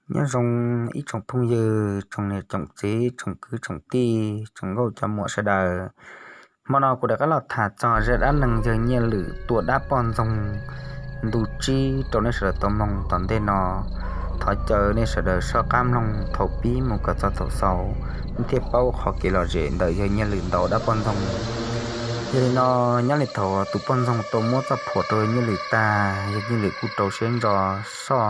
Nyob zoo ib tsoom phooj ywg, tsoom niam tsoom txiv, tsoom kwv tsoom tij, tsoom nkauj cov muam sawv daws. Hmo no kuv rov qab los tham txog zaj dab neeg yawg Nyiaj Lwm tua dab poj ntxoog ntu tsib rau nej sawv daws tau mloog tom ntej no. Thov caw nej sawv daws soj qab mloog thaum pib mus kom txog thaum xaus, nej thiaj paub qhov kev lom zem ntawm yawg Nyiaj Lwm ntaus dab poj ntxoog. Yog li no, nyob li thaum tus poj ntxoog tau muab txoj phuam rau yawg Nyiaj Lwm tag, yawg Nyiaj Lwm kuj rau siab ntso soj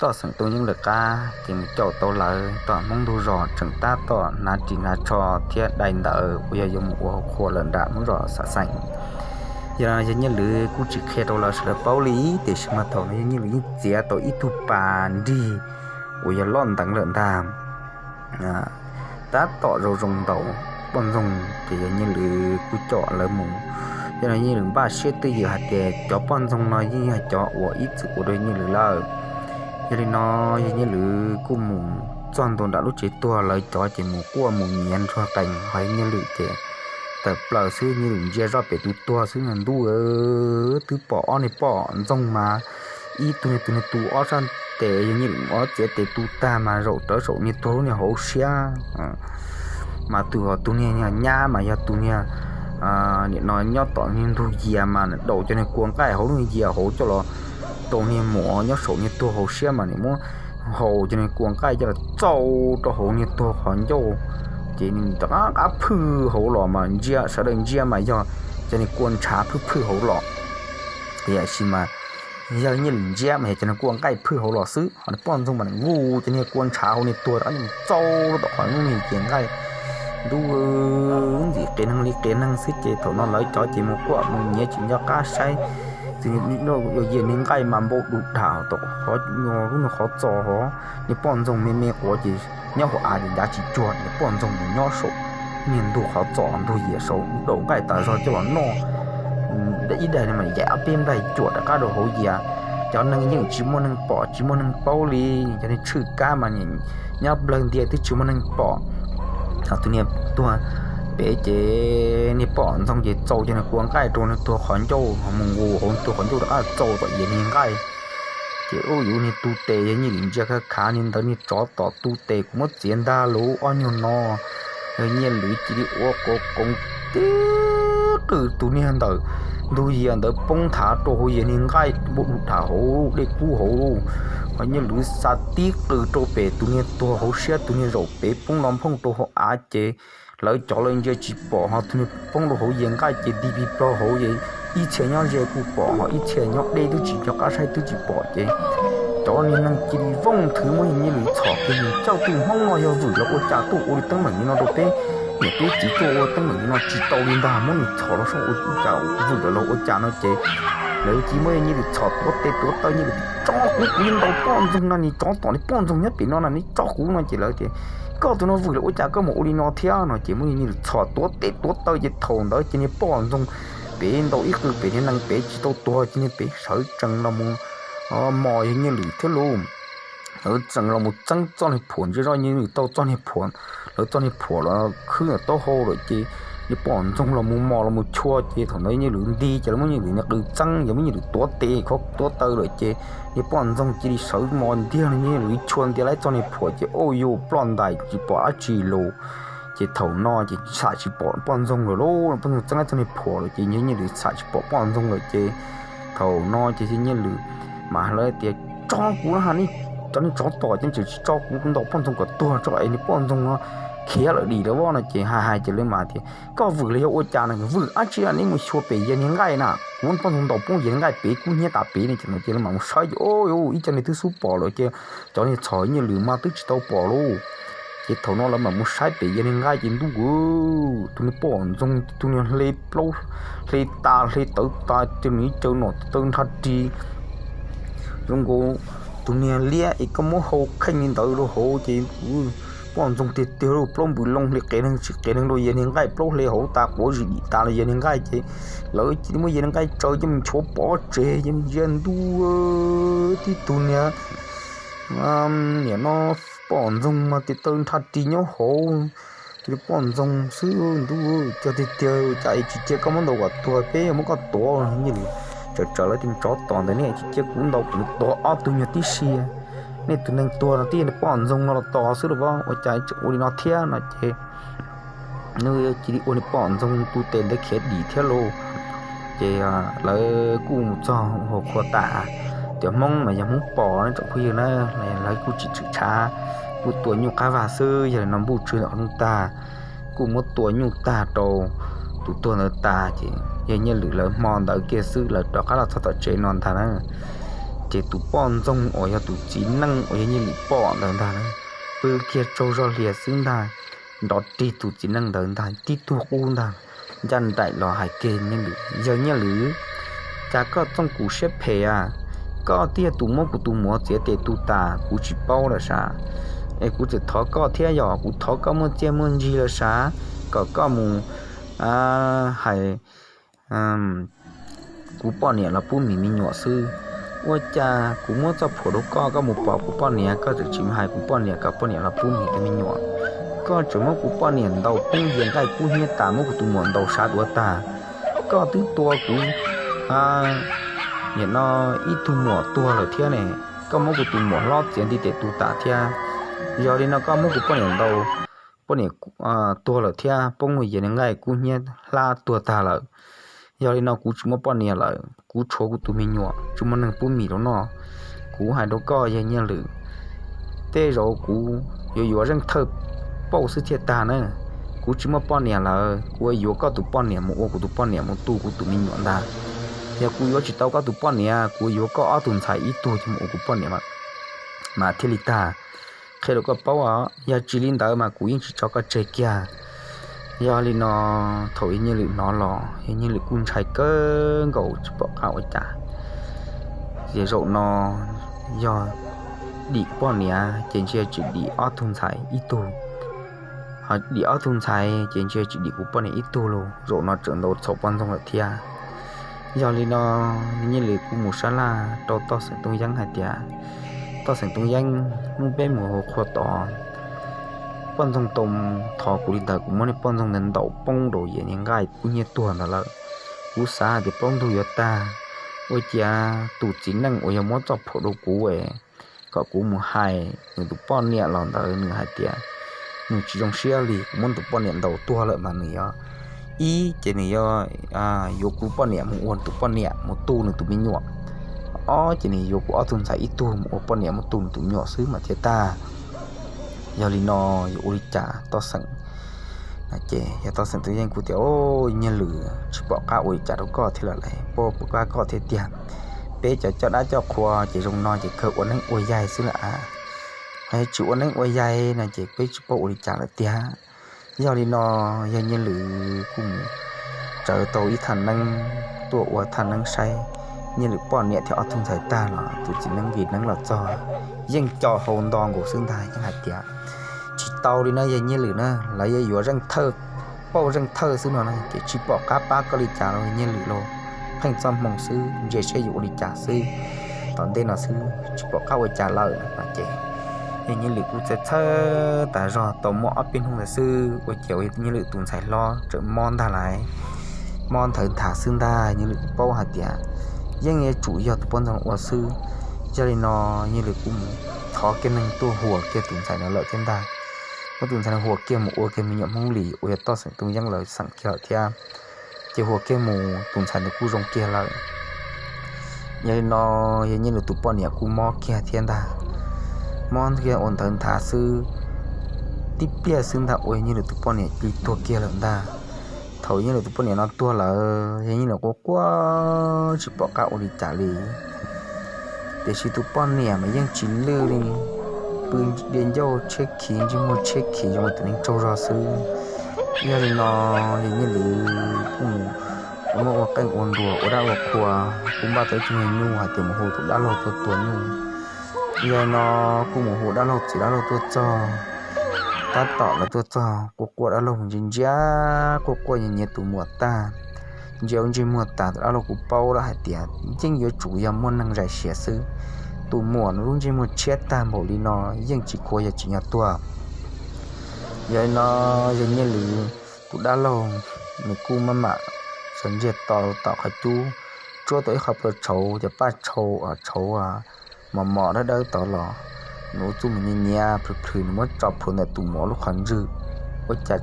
toj xeem Tooj Yeeb lawv qab ces mus caum tau lawv tom Hmoob ntug zos tseem tab tom hnav ris hnav tsho thiab dai ntawv uas yog yuav mus ua hauv qhua lawm nram Hmoob zos Xam Xeem. Yog li no yawg Nyiaj Lwm kuj tsis qhia rau lawv sawv daws paub li, tiam sis mas thaum no yawg Nyiaj Lwm yeej txiav tau ib tug pas nrig uas yog loj nteev lawm ntag, tab tom zoo zoo ntaus poj ntxoog ces yawg Nyiaj Lwm kuj coj lawv mus. Yog li no Nyiaj Lwm npaj siab twj ywm hais tias cov poj ntxoog no yeej yog cov uas ib txwm ua rau Nyiaj Lwm lawm. Yog li no yawg Nyiaj Lwm kuj mus txog ntua nram lub tsev tuag lawv cov ces mus quaj mus nyiav nrog qees, ho yawg Nyiaj Lwm ces tawm plaws xwb, Nyiaj Lwm ntsia zoj pem tus tuag xwb no ntuj, twb pom ob niag poj ntxoog mas ib tug niag tu niag tu ob sab tes, yawg Nyiaj Lwm ob txiav tes tu tag mas zaum rawv saum niag tuag lub niag hauv siab. Mas tus ho tus niag nyab mas yog tus niag, nim no nyob tom niag ntug yias mas daus cov niag kua nqaij hauv lub niag yias hauv coj los rau niag muam nyob saum niag tuag hauv siab mas nws muab haus cov niag kua nqaij coj los txaus rau hauv niag tuag qhov ncauj, ces nws rov qab phwj hauv los mas ntsia sawv daws ntsia mas yog cov niag kua ntshav phwj phwj hauv los. Tiam sis mas yawg Nyiaj Lwm ntsia mas yog cov niag kua nqaij phwj hauv los xwb, ho niag poj ntxoog mas nws nqus cov niag kua ntshav hauv niag tuag rov qab txaus rau tom qhov lub niag yias nqaij. Ntuj, ntxim qias neeg li qias neeg xwb ces thaum no lawv cov ces mus quaj mus nyiav tsis nco qab saib, txwm yog yias niag nqaij mas npau du dham tom qhov, lub niag qhov txos hov, niag poj ntxoog me me quav ces nyob hauv av ces ncav tsis cuag, niag poj ntxoog mus nyob saum niag ntug qhov txos ntug yias saud daus nqaij tas zog coj los noj. Ib daim no mas yaim ob peb nplaig cuam rov qab rau hauv yias. Cov neeg yeej tsis muaj neeg pom tsis muaj neeg paub li, cov niag tshwj kab mas nyob nplawg ntias twb tsis muaj neeg pom. Ho tus niag tuag pem ces niag poj ntxoog ces txaus cov niag kua nqaij rau niag tuag qhov ncauj, ho mus nqus hauv niag tuag qhov ncauj rov qab txaus tom yias niag nqaij. Ces ub, yus niag tu tes, yawg Nyiaj Lwm ntsia khav khav niag ntawd niag tsov tom tu tes kuv muab txiav ntag lauj, ob nyuag no. Yawg Nyiaj Lwm cia li ua qov qoov tib qws tus niag ntawm ntug yias ntawd poob nthav rau hauv yias niag nqaij npau du dham hauv dej kub hauv. Ho Nyiaj Lwm xa tib qws rau pem tus niag tuag hauv siab, tus niag zaum pem poob los nphooj rau hauv av ces lawv cov lawv ntsia tsis pom, ho tus niag poob rau hauv yias nqaij ces nti plig plo hauv, ib txhia nyob ze kuj pom, ho ib txhia nyob deb twb tsis nco qab saib twb tsis pom ces cov niag neeg cia li vooj nthwv muab yawg Nyiaj Lwm txhom kiag, nws coj tus Hmoob no yog vwm los ua cas tuaj ua li teeb meem li no rau peb niam peb txiv, tuaj ua teeb meem li no tsis tau li ntag, muab nws txhom los saib ua cas vwm los ua cas no ces lawv cia li muab yawg Nyiaj Lwm txhom tuav tes tuav taw, Nyiaj Lwm tias tso kuv, kuv yuav ntaus poj ntxoog no, niag tsov tom niag poj ntxoog nyob pem no na, neb tso kuv no ces lawv tias koj tus no vwm los ua cas koj mus ua li no thiab no ces muab yawg Nyiaj Lwm txhom tuav tes tuav taw ces thaum ntawd ces niag poj ntxoog pem ntaus ib qws pem niag nees pem tsis tau tuag ces niag pem sawv tsees los mus mos yawg Nyiaj Lwm thiab lauj. Lawv tsees los mus txeeb txoj niag phuam, ntsia zoj Nyiaj Lwm tau txoj niag phuam, lawv txoj niag phuam los khwb taub hau lawm ces niag poj ntxoog los mus mos los mus chua ces thaum ntawd Nyiaj Lwm nti ces lawv muab Nyiaj Lwm niag qws txeeb, yog muab Nyiaj Lwm tuav tes kho tuav taw lawm ces niag poj ntxoog cia li sawv mos ntiag, Nyiaj Lwm chua ntiag laib txoj niag phuam ces ua yus ploj ntais tsis pom dab tsi lus. Ces thaum no ces xam tsis pom poj ntxoog lawm lauj, poj ntxoog txeeb laib txoj niag phuam lawm ces Nyiaj Lwm xam tsis pom poj ntxoog lawm ces thaum no ces Nyiaj Lwm mas lawv tias tso kuv na, cov niag tsov tom ces tseem tsis tso kuv, kuv ntaus poj ntxoog kom tuag tso es niag poj ntxoog no khiav lawm dim lawm voj no ces hais hais ces lawv mas tias koj vwm los yog ua cas no, vwm dab tsi, neb mus xyuas pem yias niag nqaij na, kuv poj ntxoog ntaus poob yias niag nqaij pem kub hnyiab tas pem no ces lawv mam mus saib ces ib co niag twb xub pom lawm ces cov niag txhom Nyiaj Lwm mas twb tsis tau pom lauj. Ces thaum no lawv mam mus saib pem yias niag nqaij ces ntuj, tus niag poj ntxoog tus niag hle plaub hle tas hle tawv tas ces nws ib caw nom taw nrhaj ris zoo nkaus tus niag liab es koj muab hau kheej li ntawd rau hauv ces poj ntxoog tiag tiag lauj, plaub npws loo hle qias neeg tsis qias neeg rau yias niag nqaij, plaub hle hauv tas quav zim dim tas los yias niag nqaij ces lawv cia li muab yias niag nqaij tsaws coj mus nchuav pov tseg ces ntsia ntuj, tib tug niag niam no poj ntxoog mas tes taw nrhaj ris nyob hauv, tus poj ntxoog xwb ntuj, cog tiag tiag cas tsis cia koj muab ntaus kom tuag peb muab koj tuav. Nyiaj Lwm tsawm tsawm lawv tej tsov tom ntawd nej tsis cia kuv ntaus kuv tua ob tug nyuag tib si. Nej tus neeg tuag no tib yog poj ntxoog no los tos xwb los ua cas tseem ua li no thiab no ces nws cia li ua niag poj ntxoog tu tes ntawd khiav dim thiab lauj. Ces lawv kuj mus txog hu qhua tas, cov Hmoob mas yog Hmoob Pos ne tsoom phooj ywg na, lawv kuj tsis tshwm tshav, kuj tua nyuj qab vag xwb. Yog li no npuj tsw ntawm qhov rooj tag, kuj muab tua nyuj tag rau tus tuag ntawd tas ces yawg Nyiaj Lwm lawv hmo ntawd kiag xwb lawv rov qab los txog tom tsev no ntag na. Ces tus poj ntxoog uas yog tus txiv neej uas yawg Nyiaj Lwm pom ntawd ntag na, pw kiag tsaug zog hlias xwb ntag, nrov rig tus txiv neej ntawd ntag tib tug qub ntag, ncaj nraim los hais kiag Nyiaj Lwm, yawg Nyiaj Lwm, cas koj txooj kuv siab phem a? Koj twb yog tus muab kuv tus muam txiav tes tu tas kuv tsis paub lawm sav, es kuv txawm thov koj thiab yog kuv thov koj muaj txiaj muaj ntsig lawm sav, kom koj mus hais kuv poj niam los pub mis me nyuam xwb. Ua cas kuv muab txoj phuam rau koj, koj mus pom kuv poj niam koj txawm tsis hais kuv poj niam kom poj niam los pub mis rau me nyuam. Koj tseem muab kuv poj niam ntaus poob yias nqaij kub hnyiab tas, muab kuv tus muam ntaus sav duav tag. Koj twb tua kuv nim no ib tug muam tuag lawm thiab ne, koj muab kuv tus muam hlob txiav nti tes tu tas thiab. Yog li no koj muab kuv poj niam ntaus, poj niam tuag lawm thiab poob mus yias nqaij kub hnyiab hlab tuag tag lawm. Yog li no kuv tsis muaj poj niam lawm, kuv tshuav kuv tus me nyuam tsis muaj neeg pub mis rau noj. Kuv hais rau koj yawg Nyiaj Lwm, tej zaum kuv yuav yuav Zeej Thawj Pauj xwb thiaj tag na. Kuv tsis muaj poj niam lawm, kuv yuav yuav koj tus poj niam mus ua kuv tus poj niam mus tu kuv tus me nyuam ntag. Yog kuv yuav tsis tau koj tus poj niam, kuv yuav yuav koj ob tug ntxhais ib tug thiaj mus ua kuv poj niam mas thiaj li tag. Qhia rau koj paub os, yog tsis li ntawd mas kuv yeej tsis tso koj tseg kiag. Yog li no thaum yawg Nyiaj Lwm hnov los yawg Nyiaj Lwm kuj ntshai kawg nkaus tsis pom qab ua cas. Ces zaum no yog dim poj niam ces ntshe tsis dim ob tug ntxhais ib tug, ho dim ob tug ntxhais ces ntshe tsis dim kuv poj niam ib tug lauj. Zaum no tseem ntaus txhaum poj ntxoog lawm thiab. Yog li no yawg Nyiaj Lwm kuj mus sab laj rau Toj Xeem Tooj Yeeb hais tias, Toj Xeem Tooj Yeeb, hnub peb mus hu qhua tod, poj ntxoog tau thov kuv li ntawd, kuv muab niag poj ntxoog ntawd ntaus poob rau yias niag nqaij kub hnyiab tuag ntawd lawm. Kuv xav hais tias plaub ntug yuav tag, ua cas tus txiv neej uas yog muab txoj phuam rau kuv es kom kuv mus hais nws tus poj niam los ntawd nws hais tias nws tsis zoo siab li kuv muab nws tus poj niam ntaus tuag lawm mas nws yog, ib ces nws yog yuav kuv poj niam mus ua tus poj niam mus tu nws tus me nyuam, ob ces nws yuav kuv ob tug ntxhais ib tug mus ua poj niam mus tu nws tus me nyuam xwb mas thiaj tag. Yog li no yuav ua li cas Toj Xeem? Ces yog Toj Xeem Tooj Yeeb kuj tias, Nyiaj Lwm, tsis pom qab ua li cas rau koj thiab lawm, pom qab koj thiab tiag. Peb cov coj dab coj qhua ces zoo no ces kawg ua neeb ua yaig xwb lawm a, ho yog tsis ua neeb ua yaig no ces peb tsis paub ua li cas lawm tiag. Yog li no yawg Nyiaj Lwm kuj mus tsawv tau ib thaj neeb tuaj ua thaj neeb saib Nyiaj Lwm poj niam thiab ob tug ntxhais tag los tus txiv neeb nqis neeb los txog yeej co hau nto nkaus xwb ntag, yeej hais tias, Tsis tau li no yawg Nyiaj Lwm na, lawv yuav yuav Zeej Thawj Pauj Zeej Thawj xwb no na ces tsis pom qab pab koj li cas los Nyiaj Lwm lauj, pheej txoj hmoo xwb, ntsia seb yuav ua li cas xwb, tom ntej no xwb tsis pom qab ua cas lawm no ces yawg Nyiaj Lwm kuj txhawj txhawj tas zog tau muaj ob peb hnub ntawd xwb ua cas Nyiaj Lwm tus ntxhais hlob tseem mob ntag lauj, mob nthawv nthav xwb ntag. Nyiaj Lwm kuj paub hais tias yeej yuav tsum yog tus poj ntxoog ua xwb. Yog li no Nyiaj Lwm kuj mus thov kiag neeg tuaj huas kiag tus ntxhais ntawd lawm thiab ntag. Muab tus ntxhais ntawd huas kiag mus ua kiag me nyuam Hmoob Lis uas yog Toj Xeem Tooj Yeeb lawv xeem kiag lawm thiab. Ces huas kiag mus tus ntxhais ntawd kuj zoo kiag lawm. Yog li no yawg Nyiaj Lwm tus poj niam kuj mob kiag thiab ntag. Mob kiag ua nthawv nthav xwb, tib pliag xwb ntag ua yawg Nyiaj Lwm tus poj niam cia li tuag kiag lawm ntag. Thaum Nyiaj Lwm tus poj niam no tuag lawm yawg Nyiaj Lwm quaj quaj tsis pom qab ua li cas li. Tiam sis tus poj niam mas yeej tsis lwj li, pw dhia ncauj tshiab khiv ntsej muag tshiab khiv zoo li tus neeg tsaug zog xwb. Yog li no yawg Nyiaj Lwm kuj mus ua qeej ua nruas ua dab ua qhua, kuj npaj tau ib tug nyuj hais tias mus hu tus dab laug tuaj tua nyuj. Yog li no kuj mus hu dab laug txiv dab laug tuaj txog, tab tom lawv tuaj txog quaj quaj dab laug ntsia ntsia, quaj quaj nyiav nyiav tus muam tag, ntsia ua ntsej muag tas, tus dab laug kuj paub lawm hais tias yeej yuav tsum yog muaj neeg zais siav xwb. Tus muam no lub ntsej muag tshiab tag npaum li no yeej tsis khuav yog tsim nyog tuag. Yog li no yawg Nyiaj Lwm tus dab laug nws kuj maj mam sawv ntsiag to tom qhov cub, cuab tau ib qho plua tshauv, cov paj tshauv, tshauv mos mos dawb dawb tod los, nws ua txuj mus nyiav nyiav plhws plhws, nws muab tso plhuav ntawm tus muam lub qhov ntswg, ua cas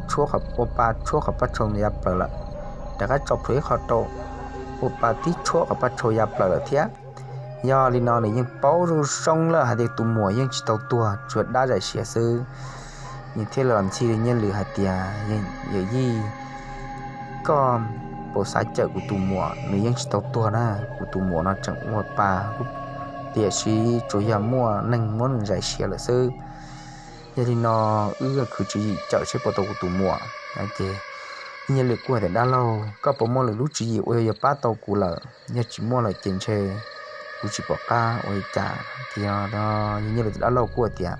ua pa tshuab qhov paj tshauv ya plaws lawm. Rov qab tso plhuav ib qho rau, ua pa tib tshuab qhov paj tshauv ya plaws lawm thiab. Yog li no nws yeej paub zoo zoo lawm hais tias tus muam yeej tsis tau tuag, tsuas dab zais siav xwb. Nws thiaj los ntxhi Nyiaj Lwm hais tias, Yawm yij, koj puas xav cawm kuv tus muam? Nws yeej tsis tau tuag na, kuv tus muam no tseem ua pa, tiam sis tsuas yog muaj neeg muab nws zais siav lawm xwb. Yog li no wb khwv tswv yim cawm seb puas tau kuv tus muam. Ces Nyiaj Lwm kuj hais tias, Dab laug, koj puas muaj lwm lub tswv yim uas yog yuav pab tau kuv lawm? Yog tsis muaj lawm ces ntshe kuv tsis pom qab ua li cas. Ces yog Nyiaj Lwm tus dab laug kuj hais tias,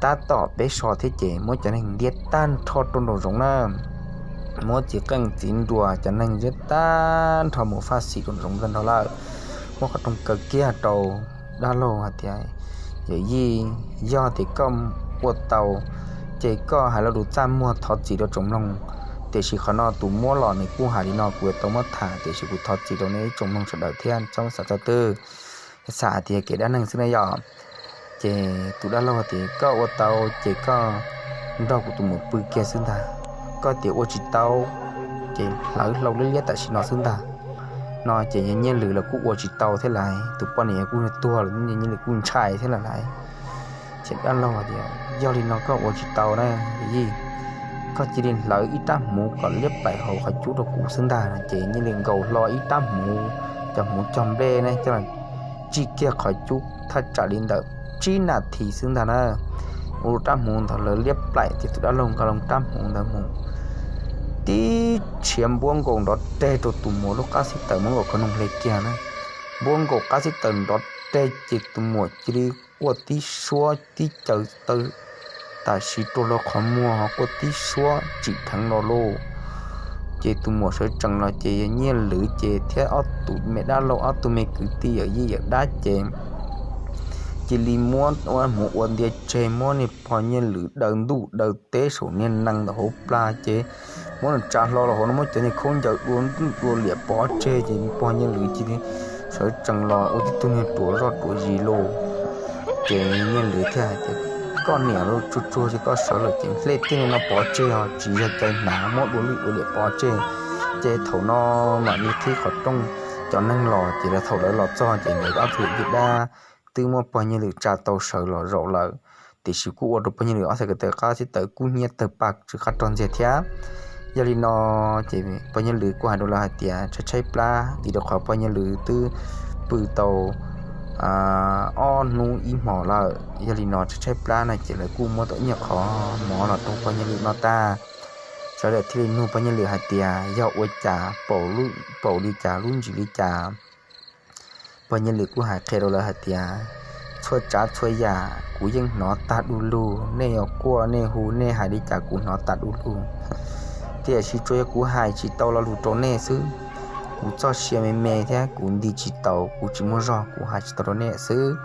Tab tom peb so thiab ces muab cov neeg ntiab tag nrho rau nraum zoov na, muab txiv qeej txiv nruas cov neeg ntiab tag nrho mus faj xim rau nraum zoov tag nrho lawm. Muab qhov rooj kaw kiag rau dab laug hais tias, Yawm yij, yog tias koj ua tau ces koj hais lo lus txaj muag thov txim rau tsoom mloog. Tiam sis qhov no tus muab los nws kuj hais li no, kuv yuav tau muab tham, tiam sis kuv thov txim rau nej ib tsoom mloog sawv daws thiab txhob xav txog twg, xam hais tias kev dab neeg xwb na yom. Ces tus dab laug tias, Koj ua tau ces koj nrog kuv tus muam pw kiag xwb ntag, koj tias ua tsis tau ces hlawv hlau liab liab tam sim no xwb ntag. No ces yog Nyiaj Lwm los kuj ua tsis tau thiab lais, tus poj niam kuj tuag lawm, Nyiaj Lwm kuj ntshai thiab lawm lais. Ces dab laug tias, Yog li no koj ua tsis tau na, yawm yij, koj cia li hlawv ib rab hmuv kom liab plaim hauv qhov cub rau kuv xwb ntag. Ces Nyiaj Lwm nkaus hlo ib rab hmuv, cov hmuv cog nplej ne, coj los tsij kiag qhov cub thaj tsam li ntawm tsib nas this xwb ntag na. Ua rab hmuv ntawd lawv liab plaim, ces tus dab laug nqa loo rab hmuv ntawd mus tib tshiav npuab nkaus nrov reg rau tus muam lub qab xib taws, muab nkaus khov noog hle kiag na. Npuab nkaus qab xib taws nrov reg ces tus muam cia li quaj tib suab tib caws taw tam sim rua hlo qhov muag ho quaj tib suab tsim dheev los lauj. Ces tus muam sawv tsees los ces yog Nyiaj Lwm ces thiab ob tug me dab laug, ob tug me kwv tij yawm yij yawm dab ces cia li muab hmuv ua ntia tseg, muab niag pog Nyiaj Lwm daws ntuj daws teb saum niag nees ntawm hauv plag ces muab nws tsa hlo los hauv no, muab cov niag khaub ncaws dua ntuj dua liam pov tseg ces pog Nyiaj Lwm cia li sawv tsees los ua tib tug niag ruam zoj ruam zis lauj. Ces Nyiaj Lwm thiaj hais tias, Koj niam lauj, tsuag tsuag ces koj sawv lawm ces hle tej no pov tseg os, tsis yog cai hnav, muab dua lwj dua liam pov tseg. Ces thaum no mam li qhib qhov rooj, cov neeg los ces lawv thaum lawv los txog ces nkawd ob tug yawm yij dab twb muab pog Nyiaj Lwm tsa tau sawv los zaum lawm, tiam sis kuj ua rau pog Nyiaj Lwm ob txhais ko taw qab xib taws kub hnyiab tawg pa tsw qab rog ntxiag thiab. Yog li no ces pog Nyiaj Lwm kuj hais rau lawv hais tias tshaib tshaib plab vim rau qhov pog Nyiaj Lwm twb pw tau ob hnub ib hmos lawm. Yog li no tshaib tshaib plab no ces lawv kuj muab tau ib nyuag qhov mov los rau pog Nyiaj Lwm noj tag. Sawv daws thiaj li nug pog Nyiaj Lwm hais tias yog ua cas, paum li cas, lub ntsis li cas. Pog Nyiaj Lwm kuj hais qhia rau lawv hais tias txhua tsav txhua yam kuv yeej hnov tag du lug, nej yuav quaj nej hu nej hais li cas kuv hnov tag du lug. Tiam sis tsuas yog kuv hais tsis tau lo lus rau nej xwb. Kuv txoj sia me me thiab kuv nti tsis tau, kuv tsis muaj zog, kuv hais tsis tau rau nej xwb.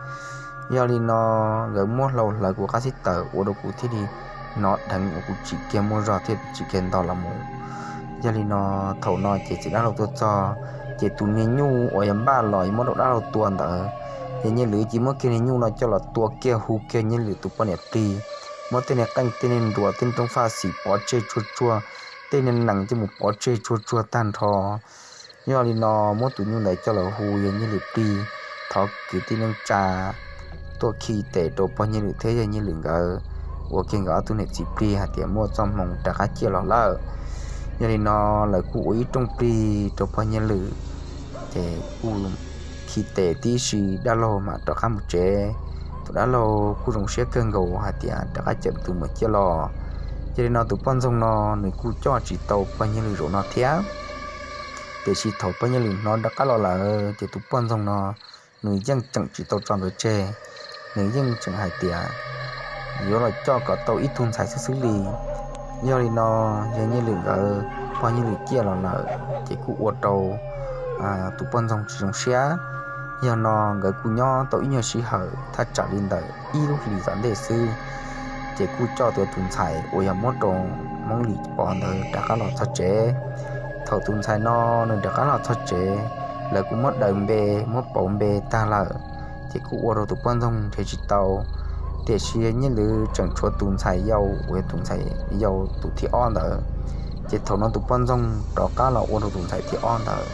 Yog li no nkawd muab hlau hlawv kuv qab xib taws ua rau kuv thiaj li hnov dheev uas kuv tsim kiag muaj zog thiab tsim kiag ntog los mus. Yog li no thaum no ces txiv dab laug tuaj txog, ces tus niag nyuj uas yog npaj los yuav muab rau dab laug tua ntawd, ces Nyiaj Lwm cia muab kiag niag nyuj no coj los tua kiag hu kiag Nyiaj Lwm tus poj niam plig, muab tej niag qeej tej niag nruas tej niag roob faj xim pov tseg tsuag tsuag, tej niag nees coj mus pov tseg tsuag tsuag tag nrho. Yog li no muab tus nyuj ntawd coj los hu yog Nyiaj Lwm plig, thov kwv tij neej tsa tuaj khi tes rau pog Nyiaj Lwm thiab yog Nyiaj Lwm nkawd, ua kiag nkawd ob tug niam txiv plig hais tias muaj txoj hmoo rov qab ciaj los lawm. Yog li no lawv kuj ua ib rooj plig rau pog Nyiaj Lwm, ces kuj khi tes tib si dab laug mam rov qab mus tsev. Tus dab laug kuj zoo siab kawg nkaus hais tias rov qab cawm tus muam ciaj los. Yog li no tus poj ntxoog no nws kuj coj tsis tau pog Nyiaj Lwm zaum no thiab. Tiam sis thaum pog Nyiaj Lwm hnov rov qab los lawm ces tus poj ntxoog no nws yeej tseem tsis tau tso nkawd tseg, nws yeej tseem hais tias yuav los coj kom tau ib tug ntxhais xwb xwb li. Yog li no yog Nyiaj Lwm nkawd, pog Nyiaj Lwm ciaj los lawm ces kuj ua rau tus poj ntxoog tsis zoo siab. Yog no nkawd kuj nyob tau ib nyuag sij hawm thaj tsam li ntawm ib lub hlis tom ntej xwb, ces kuj coj tau tus ntxhais uas yog muab rau Hmoob Lis pov ntawd rov qab los txog tsev. Thaum tus ntxhais no nws rov qab los txog tsev, lawv kuj muab daws npe, muab pauv npe tag lawm, ces kuj ua rau tus poj ntxoog nrhiav tsis tau. Tiam sis Nyiaj Lwm tseem tshuav tus ntxhais yau uas yog tus ntxhais yau tus thib ob ntawd. Ces thaum no tus poj ntxoog rov qab los ua rau tus ntxhais thib ob ntawd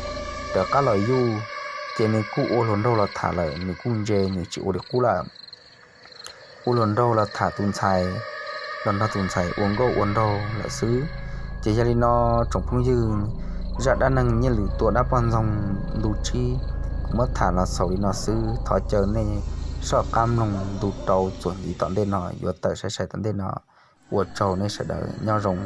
rov qab los yuj, ces nws kuj ua hluas nraug los tham lawm, nws kuj ntse, nws tsis ua li qub lawm. Ua hluas nraug los tham tus ntxhais, los nrog tus ntxhais ua nkauj ua nraug lawm xwb. Ces yog li no, tsoom phooj ywg, zaj dab neeg Nyiaj Lwm tua dab poj ntxoog ntu tsib, kuv muab tham los xaus li no xwb. Thov caw nej soj qab mloog ntu rau txuas ntxiv tom ntej no yuav tawm sai sai tom ntej no. Ua tsaug nej sawv daws, nyob zoo.